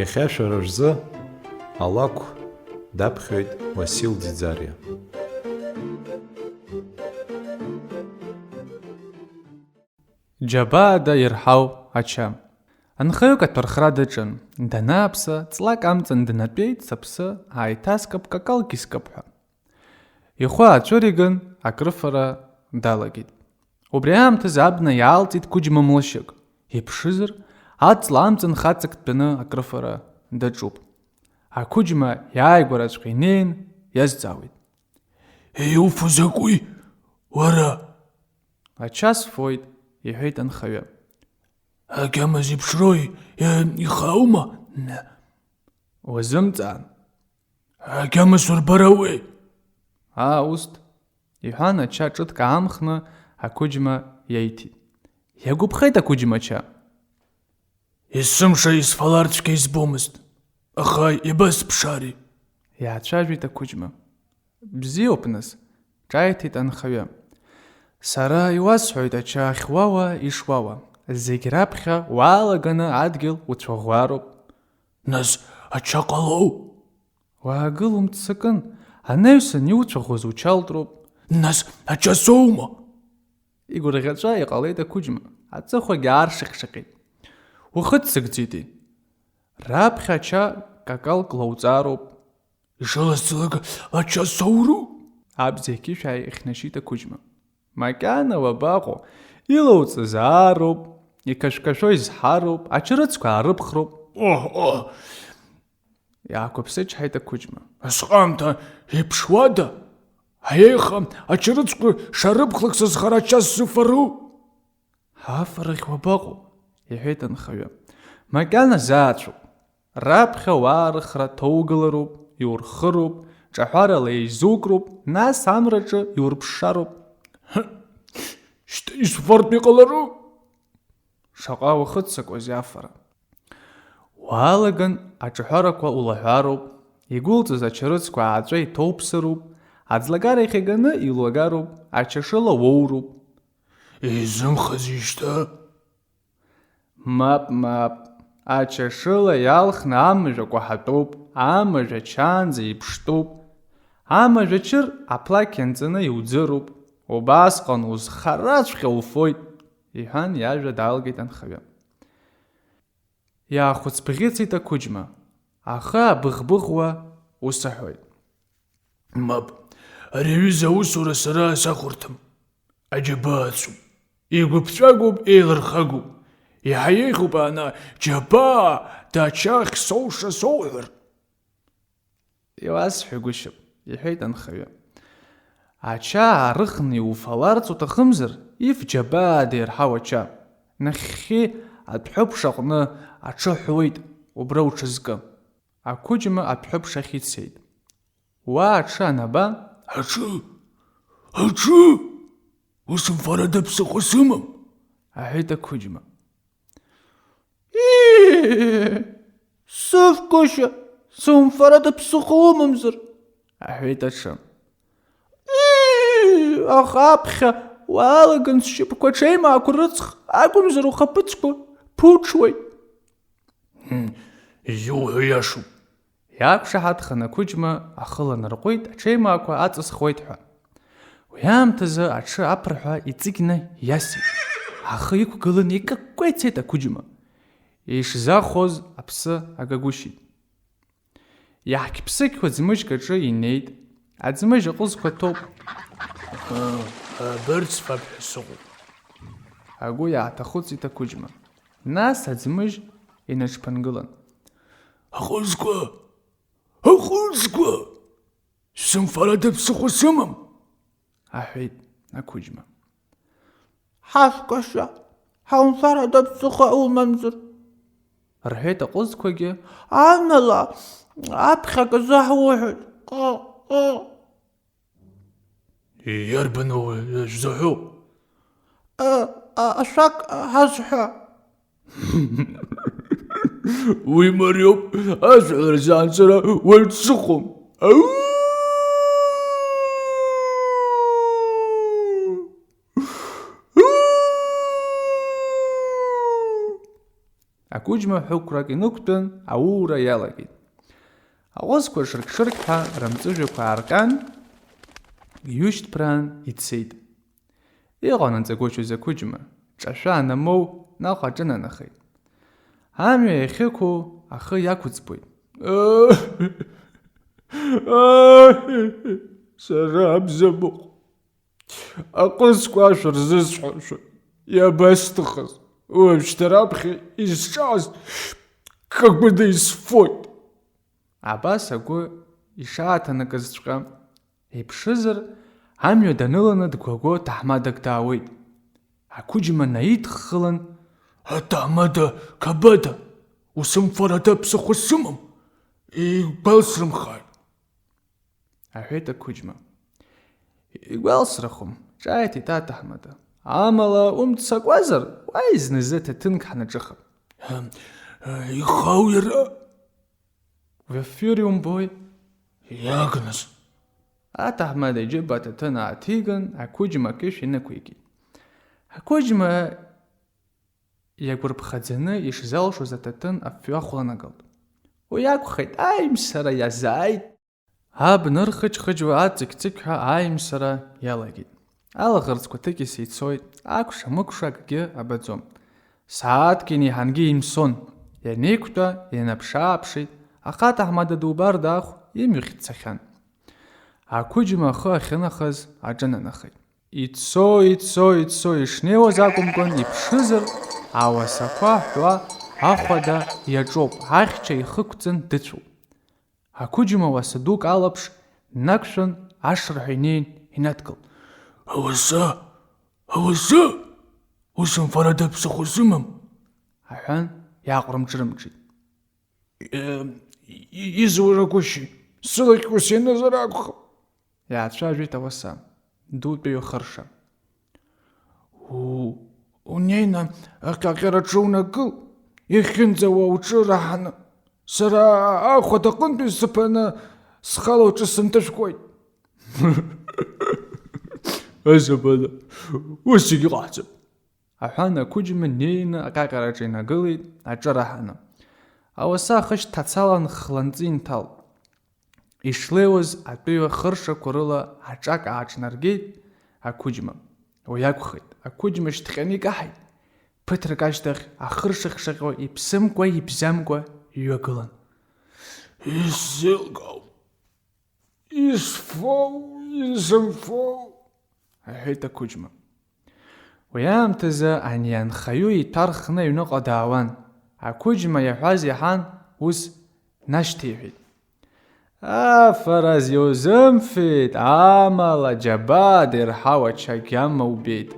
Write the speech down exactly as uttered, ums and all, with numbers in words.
Иахьа шәара шәзы алакә даԥхьоит Уасил Ӡиӡариа. Џьабаада ирҳау ача. Анхаҩык аҭәархра даҿын. Данааԥса, ҵлак амҵан днатәеит, сыԥсы ааиҭаскып, какалк искып ҳәа. Ихәы аацәыриган, акрыфара далагеит. Убри аамҭазы абна иаалҵит Қәыџьма млашьык. Иԥшызар, аҵла амҵан хаҵак дтәаны акрыфара даҿуп. Ақәыџьма иааигәараҵәҟьа инеин, иазҵаауеит. Иуфо закәи, уара? Ача сфоит, иҳәеит анхаҩы. Агьама зеиԥшроу, э, ихаума? Уазымҵаан. Агьама сурбар ауеи? Аа, усҭ, иҳәан, ача ҿыҭк аамхны ақәыџьма иаиҭеит. Иагәыԥхеит ақәыџьма ача. Есымша исфалар цәгьа избомызт, аха ибасԥшаари? Иаацәажәеит ақәыџьма. Бзиоуп, нас, ҿааиҭит анхаҩы. Сара иуасҳәоит, ача ахьуауа, ишуауа. Зегь раԥхьа уаалаганы адгьыл уцәаӷәароуп. Нас ача ҟалоу? Уаагыл, умццакын, анаҩс ани уцәаӷәоз учалтроуп. Нас ача соума? Игәырӷьаҵәа иҟалеит ақәыџьма, аҵыхәагьы ааршаҟь-шаҟьеит. Ухыццакӡеитеи? Раԥхьа ача какалк лауҵароуп. Ишыласӡалак ача соуру? Абза иқьышә ааихьнашьит ақәыџьма. Макьана уабаҟоу, илоуҵаз аароуп, иқашәқашәо изҳароуп, ачарыцқәа аарыԥхроуп. Оҳ, оҳ! Иаақәыԥсычҳаит ақәыџьма. Асҟаамҭа иԥшуада? Аиеиха, ачарыцқәа шарыԥхлак сызхара ача сзыфару? Афарахь уабаҟоу? Иҳәеит анхаҩы. Макьана заацәоуп. Раԥхьа уаарыхра ҭоугалароуп, иурхыроуп, ҿаҳәарала еизукроуп, нас амраҿы иурԥшшароуп. Шьҭа исфартә иҟалару? Шаҟа ухыццакуазеи афара? Уаалаган аҿаҳәарақәа улаҳәароуп, игәылҵыз ачарыцқәа ааҵәа иҭоуԥсароуп, аӡлагара иахьаганы илагароуп, ачашыла уоуроуп. Изымхази шьҭа? Мап, мап, ачашыла иалхны амажә акәаҳатәуп, амажә ачаанӡа иԥштәуп. Амажә ачыр аплақь ианҵаны иуӡыруп, убасҟан узхараҵәҟьа уфоит, иҳәан, иажәа далгеит анхаҩы. Иаахәыцбӷьыцит ақәыџьма, ахы абыӷбыӷуа ус аҳәоит. Мап, ари аҩыза аусура сара сахәарҭам. Аџьабаа ацуп. Игәыԥҵәагоуп, еилырхагоуп. Иаҳа еиӷьуп ана, џьабаа, дача ахьсоуша соуҳәар. Иуасҳәагәышьап, иҳәеит анхаҩы. Ача аарыхны иуфаларц уҭахымзар, иф џьабаа деирҳау ача. Нахьхьи адәҳәыԥш аҟны аҽы ҳәуеит, убра уҽазкы. Ақәыџьма адәҳәыԥш ахь ицеит. Уа аҽы анаба? Аҽы? Аҽы? Усымфарада ԥсыхәа сымам, аҳәеит ақәыџьма. Ии, сыфгәышьа, сумфарада ԥсыхәа умамзар, аҳәеит аҽы. Ии, аха аԥхьа уаалаган сшьапқәа ҽеимаақәа рыҵх акәымзар ухаԥыцқәа ԥуҽуеит. Изуҳәо иашоуп. Иақәшаҳаҭхан ақәыџьма ахы ланарҟәит, аҽеимаақәа аҵысхуеит ҳәа. Уи аамҭазы аҽы аԥырҳәа иҵыгьны иасит. Ахы иқәгылан икакәкәа ицеит ақәыџьма. Ишзахәоз аԥсы агагәышьеит. Иаҳқьԥсықьуа ӡмыжьк аҿы инеит. Аӡмыжь аҟызқәа ҭоуп. Абырҵ фап ҳәа сыҟоуп. Агәы иааҭахәыцит ақәыџьма. Нас аӡмыжь инаҽԥынгылан. Аҟызқәа! Аҟызқәа! Сымфарада ԥсыхәа сымам, аҳәеит ақәыџьма. Ҳашкәашәа, ҳаумфарада ԥсыхәа умамзар, рҳәеит аҟызқәагьы, амала аԥхьак азы ҳуҳәоит. Ҟы, ҟы. Иарбану шәзыҳәо? Ашәак ҳазҳәа. Уи мариоуп, асҳәара саанҵара уаҩ дсыхәом. Ау! Ақәыџьма ҳәықәрак инықәтәан, ауура иалагеит. Аҟызқәа шырк-шырк ҳәа рымҵәыжәҩақәа аарҟьан, иҩышьҭԥраан ицеит. Иҟан анҵагәышьоз ақәыџьма, ҿашәа анамоу, наҟ аҿынанахеит. Амҩа иахьықәу ахы иақәыӡбоит. Сара абзамыҟә. Аҟызқәа ашәа рзысҳәашәа, иабасҭахыз, уажәшьҭа раԥхьа изҿаз кагәыда исфоит. Абас агәы ишааҭанакызҵәҟьа, иԥшызар, амҩа даныланы дгәагәо ҭаҳмадак даауеит. Ақәыџьма наидххылан, аҭаҳмада Қабада, усымфарада ԥсыхәа сымам, игәалсрымхааит, аҳәеит ақәыџьма. Игәалсрахом, ҿааиҭит аҭаҳмада. Амала умццакуазар, уааи зназы аҭаҭынк ҳнаҿыхап. Ихау иара? Уефҩы умбои? Иагназ. Аҭаҳмада иџьыба аҭаҭын ааҭиган, ақәыџьма акышә инықәикит. Ақәыџьма иагәарԥхаӡаны ишзалшоз аҭаҭын афҩы ахәланагалт. Уи акәхеит, аимсара иазааит. Абна ырхыџьхыџьуа аҵықь-ҵықьҳәа аимсара иалагеит. Алаӷырӡқәа ҭыкьаса ицоит, акәша-мыкәша акгьы абаӡом. Сааҭк инеиҳангьы имсон. Ианеиқәтәа, инаԥшы-ааԥшит, аха аҭаҳмада дубар даахә, имҩахь дцахьан. Ақәыџьма ахы ахьынахаз аҿынанахеит. Ицо, ицо, ицо, ишнеиуаз акәымкәан, иԥшызар, ауасақәа ҳәуа ахәада иаҿоуп, ахьча ихықәҵан дыцәоуп. Ақәыџьма уаса дук алаԥш днақәшәан, ашырҳәа инеин инадгылт. Ауаса! Ауаса! Усымфарада ԥсыхәа сымам! Аҳәан, иааҟрымҿрымҿит. Изурагәышьеи, сылахь ус ианызар акәхап. Иаацәажәеит ауаса, дутәи ихырша. Унеины аҟьаҟьараҿы унагыл, ихьынӡауа уҿы раҳаны, сара ахәадаҟынтәи сыԥаны схала уҿы сынҭышәкуеит. Азабада, ус зегьы ҟаҳҵап. Аҳәан, ақәыџьма неины аҟьаҟьараҿы инагылеит аҿы раҳаны. Ауаса ахышә ҭацалан хланҵы инҭалт. Ишлеиуаз атәыҩа хыршақәа рыла аҿак ааҿнаргеит ақәыџьма. Уи акәхеит, ақәыџьма шьҭҟьаны икаҳаит. Ԥыҭрак ашьҭахь ахырша хшаҟьо иԥсымкәа-ибзамкәа иҩагылан. Исзеилкаауам. Исфоу, исымфоу, аҳәеит ақәыџьма. Уи аамҭазы ани анхаҩы иҭархны аҩныҟа даауан. Ақәыџьма иаҳәаз иаҳан, ус нашьҭеиҳәеит. Афараз иузымфеит, амала џьабаа дирҳау ачагьама убеит.